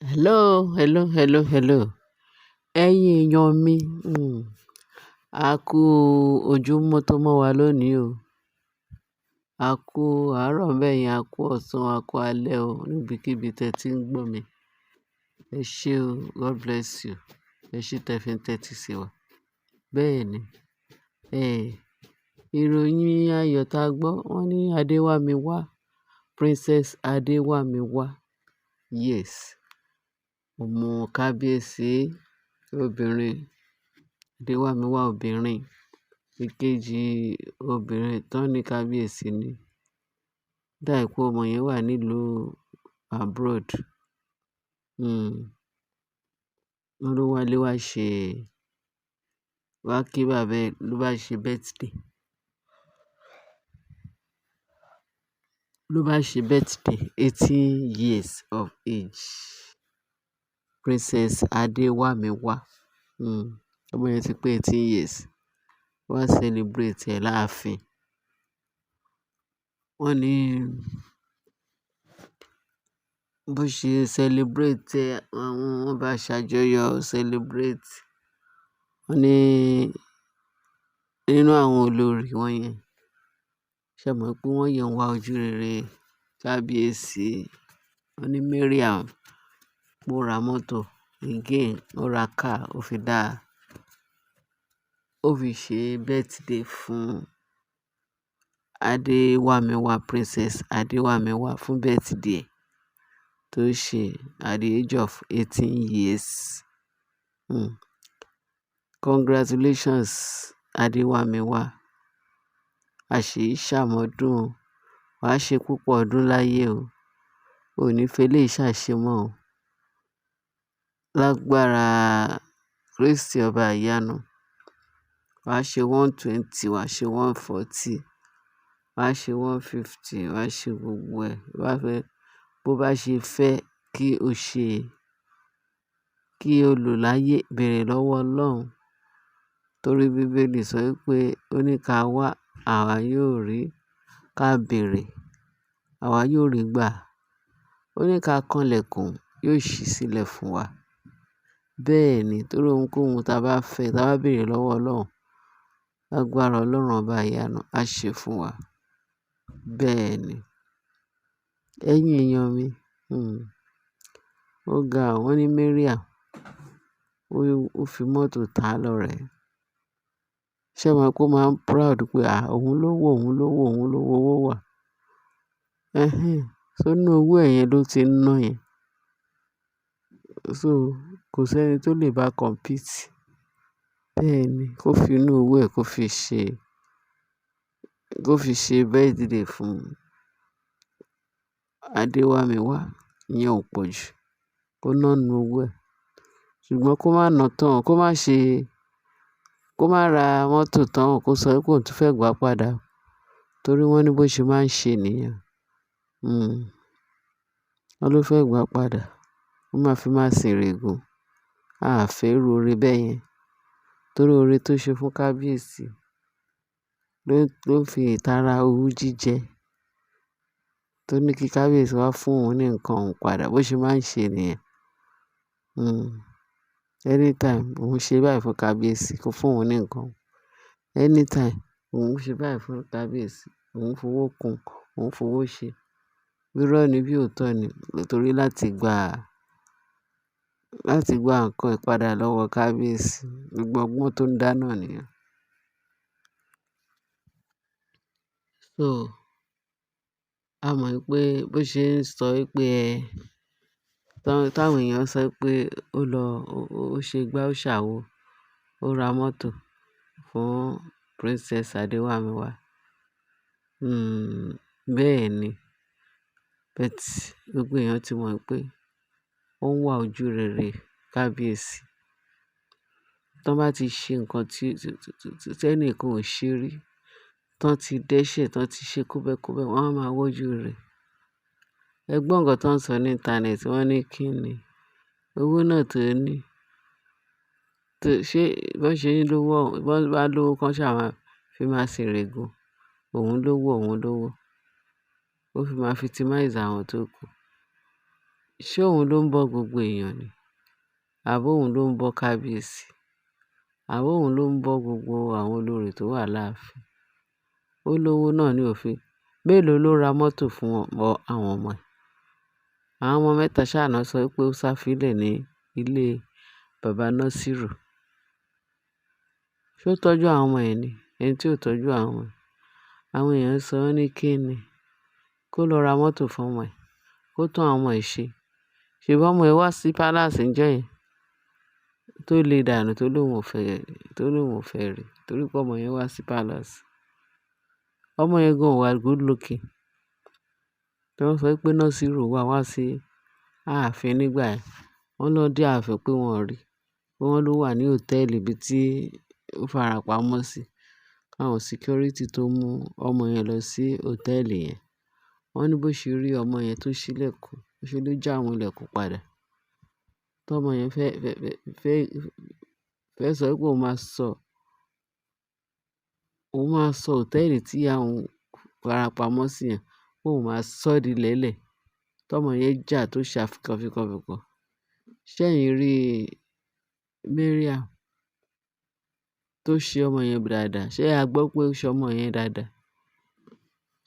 Hello, hello, hello, hello. Ẹ̀yin èèyàn mi, a kú ojúmọ́ tó mọ́ wa lónìí o. A kú àárọ̀ bẹ́yẹn, a kú ọ̀sán, a kú alẹ́ o, níbikíbi tẹ tí ń gbọ́ mi. Ẹ ṣé o, God bless you. Ẹ ṣé tẹ fi ń tẹ́tí sí wa. Bẹ́ẹ̀ ni, ẹ́, ìròyìn ayọ̀ ta gbọ́, wọ́n ní Adéwámiwá, Princess Adéwámiwá. Yes, ọmọ kábíyèsí obìnrin, Adéwámiwá obìnrin, ìkejì obìnrin tán ní kábíyèsí ni. Dà pé ọmọ yẹn wà nílùú abroad. Wọ́n ló wálé wá ṣe, wá kí bàbá ẹ̀ ló bá ṣe birthday. Ló bá ṣe birthday, 18 years of age. Princess Adéwámiwá. Ọmọ yẹn ti pé 18 years. Wá celebrate ẹ̀ láàfin. Wọ́n ní bó ṣe celebrate ẹ̀, àwọn wọ́n bá ṣàjọyọ̀ celebrate. Wọ́n ní nínú àwọn olórí wọn yẹn, ṣé mọ̀ pé wọ́n yẹn ń wá ojúrere kábíyèsí. Wọ́n ní Mariam ó ra mọ́tò again, ó ra car, ó fi dá, ó fi ṣe birthday fún Adéwámiwá, Princess Adéwámiwá fún birthday tó ṣe at the age of 18 years. Congratulations, Adéwámiwá. Àṣèyí ṣàmọ́dún o. Wà á ṣe púpọ̀ ọdún láyé o. O ò ní fẹ́lẹ́ ṣàṣemọ́ o. Lágbára Kristi ọba ìyanu. Wà á ṣe 120, wà á ṣe 140, wà á ṣe 150, wà á ṣe gbogbo ẹ̀. Bó bá fẹ́, bó bá ṣe fẹ́ kí o ṣe, kí o lò láyé, bèèrè lọ́wọ́ Ọlọ́run. Torí Bíbélì sọ wípé ó ní ká wá, àwa yóò rí, ká bèèrè, àwa yóò rí gbà. Ó ní ká kanlẹ̀kùn, yóò ṣí sílẹ̀ fún wa. Bẹ́ẹ̀ ni, torí ohunkóhun ta bá fẹ́, ta bá bèèrè lọ́wọ́ Ọlọ́run, lágbára Ọlọ́run ọba ìyanu á ṣe fún wa. Bẹ́ẹ̀ ni. Ẹ̀yin èèyàn mi, ó ga o. Wọ́n ní Mariam ó fi mọ́tò ta lọ́rẹ. Ṣé mọ̀ pé ó máa ń proud pé à, òun lówó, òun lówó, òun lówó, owó wà. Ẹ̀hẹn. So nínú owó ẹ̀ yẹn ló ti ń ná yẹn. So kò sí ẹni tó lè bá compete. Bẹ́ẹ̀ ni, kó fi inú owó ẹ̀ kó fi ṣe birthday fún Adéwámiwá. Ìyẹn ò pọ̀ jù. Kó ná nínú owó ẹ̀. Ṣùgbọ́n kó má ná tán, kó má ṣe, kó má ra mọ́tò tán, kó sọ pé òun tún fẹ́ gbà padà. Torí wọ́n ní bó ṣe máa ń ṣe nìyẹn. Wọ́n ló fẹ́ gbà padà. Ó máa fi máa sìnrègùn. A fẹ́ irú ore bẹ́ẹ̀ yẹn. Torí ore tó ṣe fún kábíyèsí ló fi ìtara owú jíjẹ tó ní kí kábíyèsí wá fún òun ní nǹkan òun padà. Bó ṣe máa ń ṣe nìyẹn. Anytime òun ṣe báyìí fún kábíyèsí, kó fún òun ní nǹkan. Anytime òun ṣe báyìí fún kábíyèsí, òun fowó kun, òun fowó ṣe. Irọ́ ni bí òótọ́ ni, torí láti gba nǹkan ìpadà lọ́wọ́ kábíyèsí. Gbogbo ọgbọ́n tó ń dá náà nìyẹn. So, a mọ̀ pé bó ṣe ń sọ wípé ẹ, táwọn èèyàn sọ pé ó lọ, ó ṣe gbá, ó ṣàwó, ó ra mọ́tò fún Princess Adéwámiwá. Bẹ́ẹ̀ ni. But gbogbo èèyàn ti mọ̀ pé ó ń wá ojúrere kábíyèsí. Tán bá ti ṣe nǹkan tí ẹnìkan ò ṣe rí, tán ti dẹ́ṣẹ̀, tán ti ṣe kúbẹ́kúbẹ́, wọ́n á máa wá ojú rẹ̀. Ẹ gbọ́ nǹkan tó ń sọ ní internet, wọ́n ní kí ni owó náà tó ní. Tó ṣe bó ṣe ń lówó, bó bá lówó kan ṣà máa fi máa sìnrègùn. Òun lówó, òun lówó. Ó fi máa victimize àwọn tó kù. Ṣé òun ló ń bọ́ gbogbo èèyàn ni? Àbí òun ló ń bọ́ kábíyèsí? Àbí òun ló ń bọ́ gbogbo àwọn olórí tó wà láàfin? Ó lówó náà ní òfin. Mélòó ló ra mọ́tò fún àwọn ọmọ ẹ̀? Àwọn ọmọ mẹ́ta ṣáà ná sọ pé ó sá fílẹ̀ ní ilé bàbá Nasiru. Ṣé ó tọ́jú àwọn ọmọ ẹ̀ ni? Ẹni tí ò tọ́jú àwọn ọmọ ẹ̀. Àwọn èèyàn sọ wọ́n ní kí ni? Kó lọ ra mọ́tò fún ọmọ ẹ̀, kó tún àwọn ọmọ ẹ̀ ṣe. Ṣèbí ọmọ ẹ̀ wá sí palace ńjọ́ yẹn tó le dànù tó lóun ò fẹ́, tó lóun ò fẹ́ rí torí pé ọmọ yẹn wá sí palace. Ọmọ yẹn gan ò wà good looking. Tí wọ́n sọ pé Nasiru wá wá sí ààfin nígbà yẹn. Wọ́n lọ dé ààfin pé wọ́n ò rí. Pé wọ́n ló wà ní hòtẹ́ẹ̀lì ibi tí ó fara pamọ́ sí. Káwọn security tó mú ọmọ yẹn lọ sí hòtẹ́ẹ̀lì yẹn. Wọ́n ní bó ṣe rí ọmọ yẹn tó ṣílẹ̀kùn, ṣe ló já àwọn ilẹ̀kùn padà. Tí ọmọ yẹn fẹ́, fẹ́, fẹ́, fẹ́ sọ pé òun máa sọ hòtẹ́ẹ̀lì tí àwọn fara pamọ́ sí yẹn, pé òun máa sọ di lẹ́lẹ̀. Tí ọmọ yẹn jà tó ṣe àfikànfikànfikàn. Ṣé ẹ̀yin rí Mariam tó ṣe ọmọ yẹn dáadáa? Ṣé a gbọ́ pé ó ṣe ọmọ yẹn dáadáa?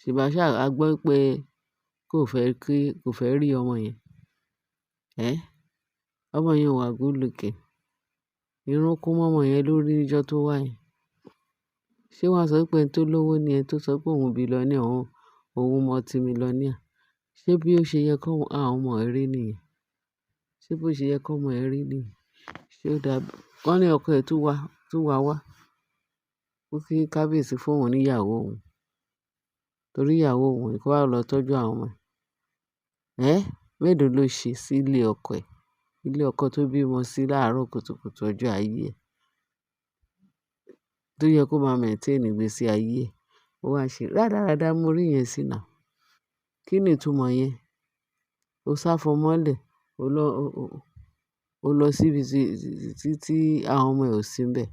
Ṣèbí a ṣá, a gbọ́ pé kò fẹ́ rí ọmọ yẹn. Ẹ́? Ọmọ yẹn ò wà good looking. Irun kún mọ́ ọmọ yẹn lórí níjọ́ tó wá yẹn. Ṣé wọ́n á sọ pé ẹni tó lówó ni ẹni tó sọ pé òun billionaire, òun multi-millionaire? Ṣé bí ó ṣe yẹ kó àwọn ọmọ ẹ rí nìyẹn? Ṣé bó ṣe yẹ kó ọmọ ẹ rí nìyẹn? Ṣé ó dá? Wọ́n ní ọkọ ẹ̀ tún wá wá. Ó kí kábíyèsí fún òun ní ìyàwó òun. Torí ìyàwó òun kó wá lọ tọ́jú àwọn ọmọ ẹ̀. Ẹ́? Mélòó ló ṣe sí ilé ọkọ ẹ̀? Ilé ọkọ tó bímọ sí láàárọ̀ kùtùkùtù ọjọ́ ayé ẹ̀. Tó yẹ kó máa maintain ìgbésí ayé ẹ̀. Ó wá ṣe rádaràda mo rí yẹn sí now. Kí ni ìtumọ̀ yẹn? Ó sá fọmọ́lẹ̀, ó lọ síbi tí àwọn ọmọ ẹ̀ ò sí níbẹ̀.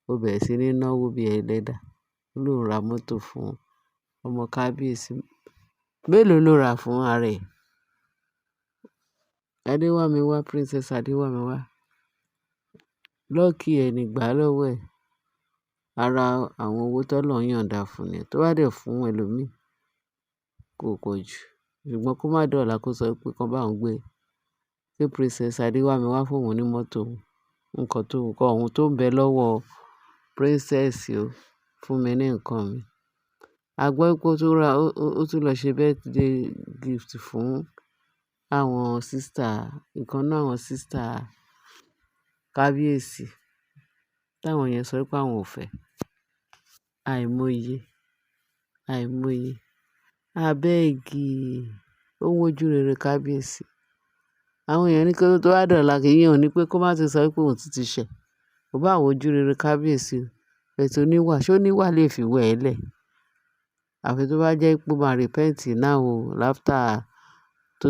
Ó bẹ̀rẹ̀ sí ní náwó bí ẹlẹ́dà. Ó lóun ra mọ́tò fún ọmọ kábíyèsí. Mélòó ló rà fún ara ẹ̀? Adéwámiwá, Princess Adéwámiwá. Lucky ẹ ní gbà lọ́wọ́ ẹ̀. Ara àwọn owó tó lọ́hun yọ̀nda fún ni. Tó bá dẹ̀ fún ẹlòmíì, kò pọ̀ jù. Ṣùgbọ́n kó má dọ̀la kó sọ pé kí wọ́n bá òun gbé. Pé Princess Adéwámiwá fún òun ní mọ́tò. Nǹkan tó, nǹkan òun tó ń bẹ lọ́wọ́ princess o, fún mi ní nǹkan mi. A gbọ́ pé ó tún ra, ó tún lọ ṣe birthday gift fún àwọn sister, ìkan nínú àwọn sister kábíyèsí. Táwọn yẹn sọ pé àwọn ò fẹ́. Àìmọye, àìmọye. Abeg, ó ń wojú rere kábíyèsí. Àwọn èèyàn ní kí ó tó wá dọ̀la kì í yẹn ò ní pé kó má tún sọ pé òun tún ti ṣẹ̀. Kò bá wojú rere kábíyèsí o. But oníwà, ṣé oníwà lè fi wẹ̀ ẹ́ lẹ̀? Àfi tó bá jẹ́ pé ó máa repent now o after tó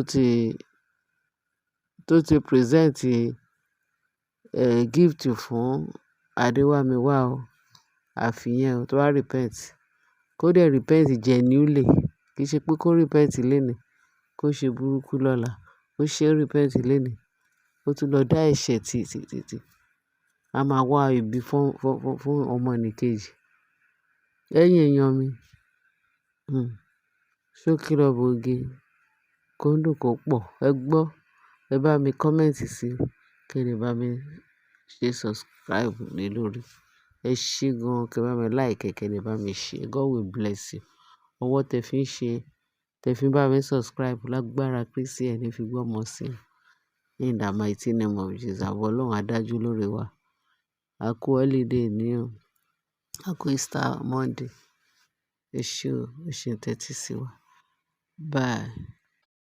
ti present, gift fún Adéwámiwá o. Àfi yẹn o tó bá repent. Kó dẹ̀ repent genuinely. Kì í ṣe pé kó repent léni, kó ṣe burúkú lọ́la. Ó ṣe repent léni, ó tún lọ dá ẹ̀ṣẹ̀ tí, tí, tí, tí. A máa wá ibi fún ọmọnìkejì. Ẹ̀yin èèyàn mi, ṣókí lọbẹ oge, kó dùn kó pọ̀. Ẹ gbọ́, ẹ bá mi comment sí, kí ẹ lè bá mi ṣe subscribe lé lórí. Ẹ ṣé gan, kí ẹ bá mi like, kí ẹ lè bá mi share. God will bless you. Ọwọ́ tẹ fi ń ṣe, tẹ fi ń bá mi subscribe lágbára Kristi ẹ ní fi gbọ́mọ sí. In the mighty name of Jesus. Àbọ̀ Ọlọ́run á dájú lórí wa. A kú holiday ní o. A kú Easter Monday. Ẹ ṣé o, ẹ ṣé tẹ́tí sí wa. Bye.